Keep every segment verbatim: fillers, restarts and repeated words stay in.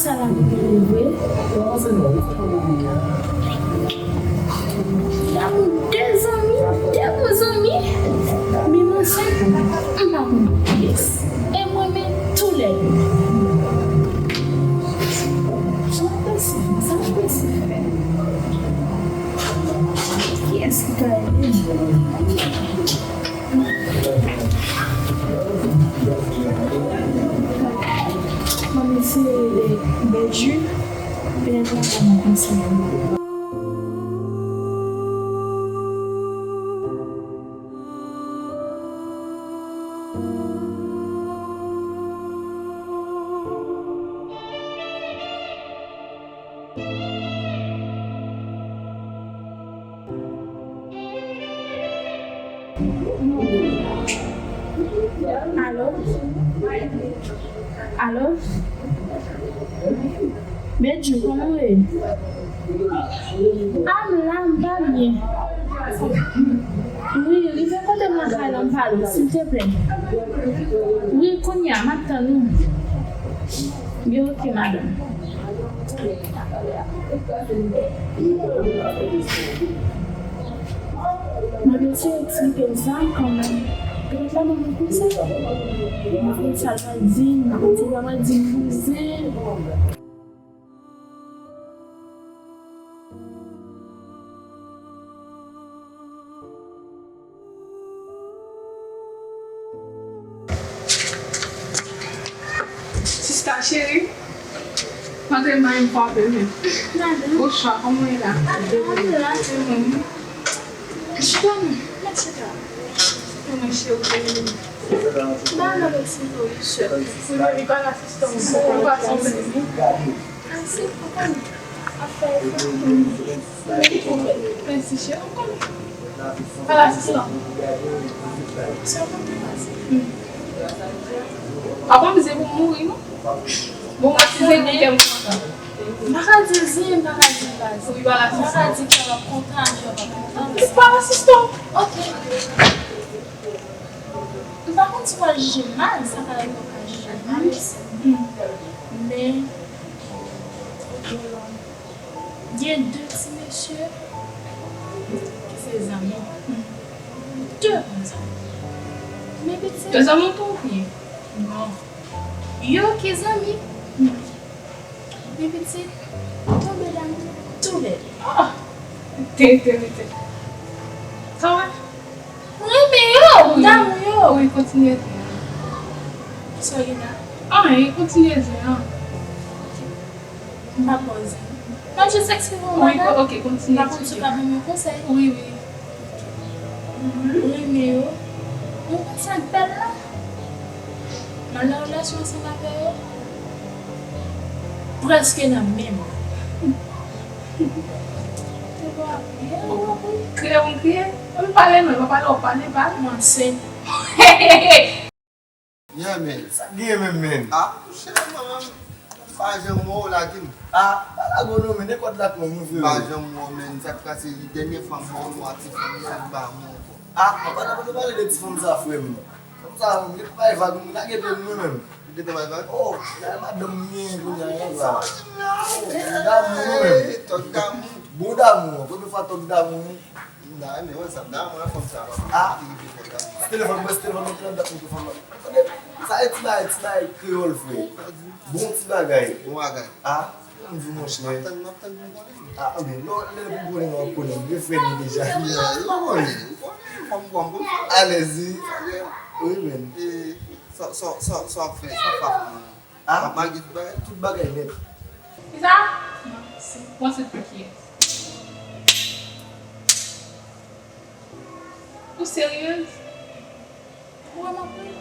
Sa la pou mwen vre. Damou de zanmi, de bon zanmi, men m ansent, m pa konn kiyès. E m renmen toulède. Sa m prese, sa m prese fè. Kiyès ki ka ede m? Mwen eseye rele Bèdjou, petèt l ap ban mwen konsèy. Alo? Alo? Bèdjou, kòman w ye? A, m la, m pa byen. Wi, rive kote m lakay la, m pale w, silteplè. Wi, kounye a, m ap tann ou. Gen oke, madanm. Mwen te eseye eksplike l sa kanmenm. Petèt l ap ban mwen konsèy. M pa konn sa l pral di m, m pa konn si l pral di m bouzen. Sista cheri, antre m pa menm frape menm. Madanm. Bonswa, kòman w ye la? Madanm, antre la. Chita non, mèt chita. Mwen cheri, w te rele m. Ba m ap eksplike w, wi, sè. Wi, baby, pa la, sista. Ou pa sanble. Mèsi, ou konnen. Ap fè efò. Mèsi, cheri, ou konnen. Al asistan. Sa w konn pase. Papa m se pou mouri, non. Bon, mwen si se pou kè m kontan. M pa ka di l zen, m pa ka di l pa zen. Wi, al asistan. M pa ka di kè w ap kontan, kè w ap kontan. Al asistan. Ok. M pa konn si w al jije m mal, sa ka rive w ka jije m mal osi. Men, gen de ti mesye ki se zanmi m. De bon zanmi. Men pitit. De zanmi w tou oubyen? Non. Yo ki zanmi m. Men pitit, tonbe damou toulède. Ah! Tenten, tenten. Sa w wè? Mwen renmen yo, m damou yo. Wi, kontinye di. Sa w gen la? Anyen, kontinye di an. M pa poze. M ap jis eksplike w bagay. Wi, ok, kontinye. M pa konn si w ka ban m yon konsèy. Wi, wi. Mwen renmen yo. Ou konn sa k bèl la? M al nan relasyon ansanm avè yo. Prèske nan menm. Te bò ap kriye, ou ap kriye. Kriye pou m kriye? Ann pale non, e pa pale w ap pale, pale. M ansent. Yeah, man. Sa k genyen menm, man? Ah, monchè, mwen menm, m pa janm wè w, lage m. Ah, pa lage w non, man. E kòd la k manm ou, frè m. M pa janm wè w, man. Sa k pase, dènyè fwa m wè w, nou a ti fanm nan, li pa moun ankò. Ah, papa, n ap pale de ti fanm sa, frè m. Fanm sa, li bay vag, m lage pye m, mwen menm. Ou gentan bay vag? Oh, se madanm mwen kounye a la. Oh, damou, mwen menm. Tòg damou. Bon damou, premye fwa tòg damou. M ta renmen wè sa, m ta renmen wè fanm sa, papa. Ah. Ki rive fè sa. Ti telefòn mwen, ti telefòn mwen, ki nan dat mwen, fanm nan. Tande, sa e ti bagay, ti bagay kreyòl, frè. Bon ti bagay. Bon bagay. Ah, m di w, monchè. M ap tann, m ap tann pou m konnen. Ah, anben, lè, lè pou m konnen, m ap konnen. M gen frè li deja. Ou konnen, ou konnen, ou konnen, fanm pran m konn fanm. Alèz, wi. Wi, men. E, sa, sa, sa, sa w ap fè, sa w ap fè pou mwen? Ah, m ap mage tout bagay, tout bagay nèt. Kisa? Mwen ansent pou kiyès? Ou seryez? Ou wè m ap ri?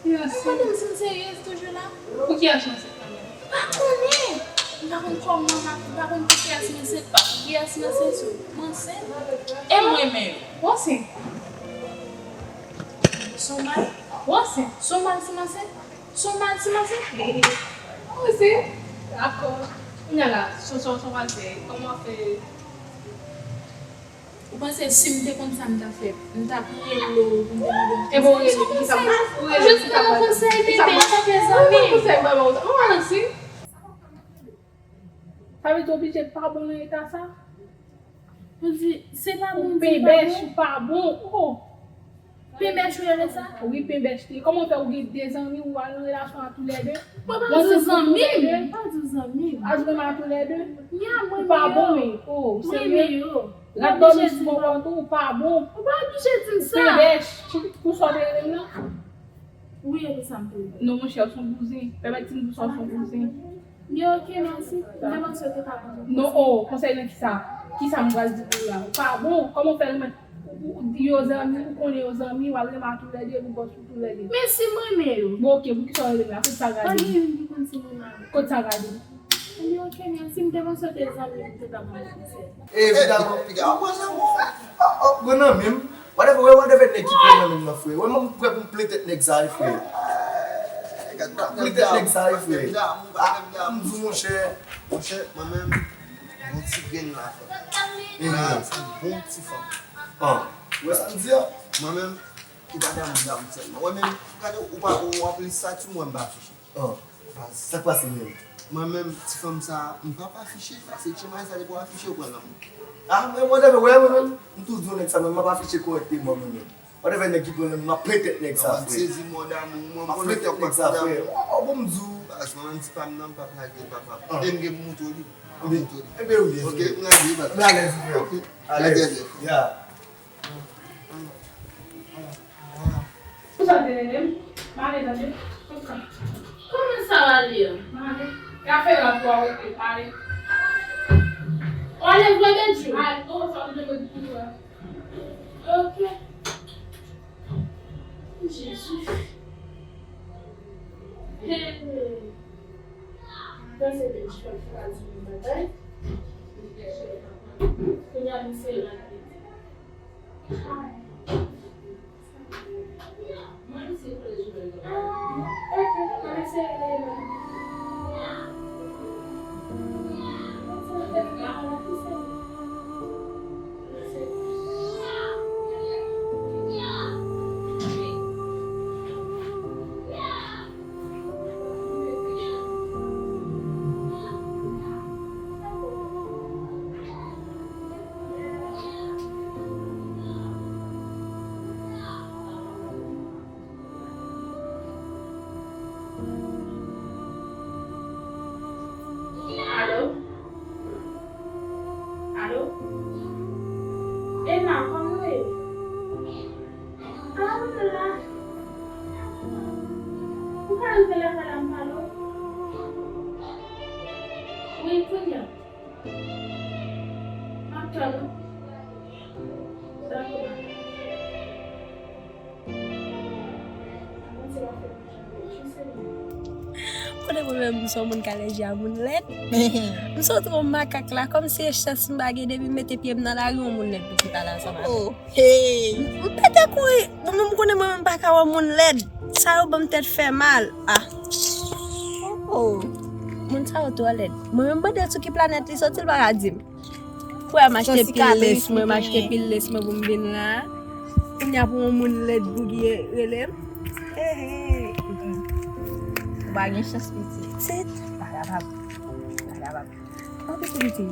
Ou mande m si m seryez toujou la? Pou kiyès ou ansent kanmenm? M pa konnen! M pa konn kòman m ap, m pa konn pou kiyès m ansent, pa pou kiyès m ansent, so, m ansent. E m renmen yo. Ou ansent? Son mal? Ou ansent? Son mal si m ansent? Son mal si m ansent? Ou ansent? Dakò. Kounye a la, son, son, son mal fè. Kòman w ap fè? Ou panse si m te konn sa m t ap fè, m t ap rele w pou m te mande w konsèy? Ebyen w rele, kisa m, ou rele, jis ban m konsèy, bebe, antanke zanmi. Konsèy, ban m konsèy, ban m konsèy. Mwen pa nan si. Sa vle di oblije pa bon nan eta sa? Ou di, se pa bon, ou di pa bon. Ou pa bon. Oh. Penbèch ou rele sa? Wi, penbèch li. Kòman fè ou gen de zanmi ou al nan relasyon a toulède? Mwen pa di zanmi m. Mwen pa di zanmi m. Al nan relasyon a toulède? Ya, mwen pa bon, men. Oh, serye? Rat dòmi sou bò kò tou, ou pa bon. Ou pa oblije di m sa. Penbèch, pou sa w te rele m nan? Wi, e pou sa m te rele. Non, monchè, ou se yon bouzen. Pèmèt di m pou sa w se yon bouzen. Li oke, mèsi. M te panse w te ka bon. Non, oh, konsèy nan kisa? Kisa m pral di pou ou la? Ou pa bon, kòman w fè renmen yo zanmi, ou konnen yo zanmi, w al renmen a toulède, ou bòs pou toulède. Men si m renmen yo. Bon, oke, poukisa w renmen la? Kote sa gade? Pa gen youn ki konn si m renmen avè l. Kote sa gade? Li oke, mèsi. M te panse w te zanmi m, m te ka ba w konsèy. Evidaman, piga, w pran nan mwen. Oh, oh, gwo nan men m. Whatever, wè, whatever nèg ki pran nan men m nan, frè. Wè, mwen, m prè pou m plen tèt nèg sa, wi, frè. Plen tèt nèg sa, wi, frè. Ah, m di w, monchè. Monchè, mwen menm, yon ti grenn la, frè. Mhm. La, se yon bon ti fanm. Ah. Wè sa m di a? Mwen menm, ki pa damou, damou sèlman. Wè, menm, gade, ou pa, ou ap li stati m, wè m pa afiche. Oh, sa k pase menm? Mwen menm, ti fanm sa, m p ap afiche, paske ti manmay sa depi w afiche, ou pran lanmou. Ah, men mwen, wè, mwen menm, m toujou di yon nèg sa, men m ap afiche kòrèkteman, mwen menm. Whatever nèg ki pran lanmou, m ap plen tèt nèg sa, frè. M ap plen tèt nèg sa, frè. Oh, oh, bon, m di w. Baz, mwen menm, ti pa m nan, m p ap lage l, papa. Ah. E m gen pou montre w li. M ap montre w li. Ebyen, wi, ok, m lage l, baz. M alèz, frè. Ok. Alèz. Ya. Pou sa te rele m? M ale tande. Kòman sa w ale a? M ale. Kafe la pou w rete, m ale. W ale vre, Bedjou? M ale. Oh, sa w te mete pou mwen. Ok. Jezi. Hey. Panse Bedjou fè m fè al di yon bagay. Kounye a, misye rale. Alo? Alo? Emma, kòman w ye? Ah, m la. Ou ka rive lakay la, m pale w? Wi, kounye a. M ap tann ou. Dakò, bye. Kote mwen menm, m se yon moun k alèji a moun lèd. M se yon makak la, kòmsi e chans m pa gen, depi m mete pye m nan lari, yon moun lèd pou ki pale ansanm avè m. Oh, hey! M pete kouri. Bon, mwen, m konnen mwen menm m pa ka wè moun lèd. Sa yo ban m tèt fè mal. Ah. Oh, oh. Moun sa yo twò lèd. Mwen menm, m mande l sou ki planèt li soti, l pa ka di m. Frè, m achte pil lès mwen, m achte pil lès mwen pou m vin la. Kounye a pou yon moun lèd bougi rele m. He, he. Ou pa gen chans, pitit. Pitit. Pa kapab. Pa kapab. Anpil piti,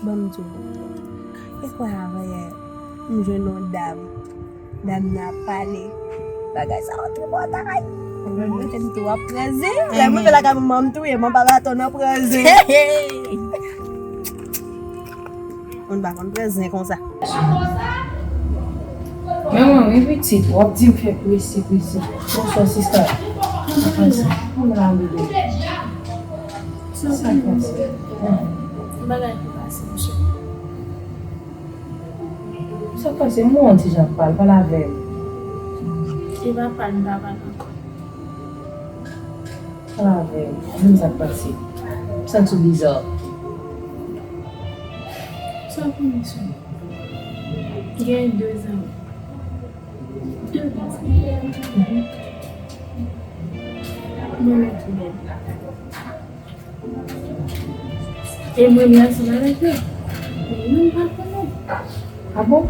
ban m di w, e kwè avanyè, m jwenn yon dam. Dam nan ap pale. Bagay sa yo tripotay. Mwen te di tou w ap pran zen. Lè m rive lakay manman m touye m anba baton nan pran zen. Moun pa konn pran zen konsa. Men mwen, wi, pitit, w ap di m fè prese, prese. Bonswa, sista. Sa k pase? Kòman w ye? Sa k pase? Bagay ki pase, monchè. Sa k pase? M wè w ti jan ap pale, pale avè m. E pa pale, m pa pale ankò. Pale avè m. Di m sa k pase. M santi w biza. Sa w konnen sou mwen? Gen de zanmi. De zanmi. Mhm. Mwen menm tou lèd. E mwen menm ansanm avèk yo. Men nou pa konnen. Ah bon?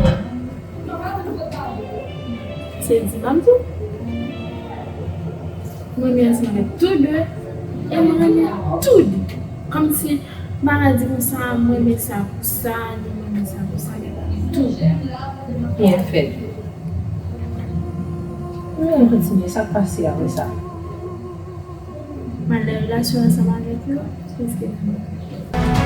Se di m ap di w. Mwen menm ansanm avèk tou de. E mwen renmen tou de. Kòmsi M pa ka di konsa, mwen renmen sa pou sa, ni mwen renmen sa pou sa, men pa tou. Byen fèt. Mwen kontinye, sa k pase apre sa? Mwen nan relasyon ansanm avèk yo, se paske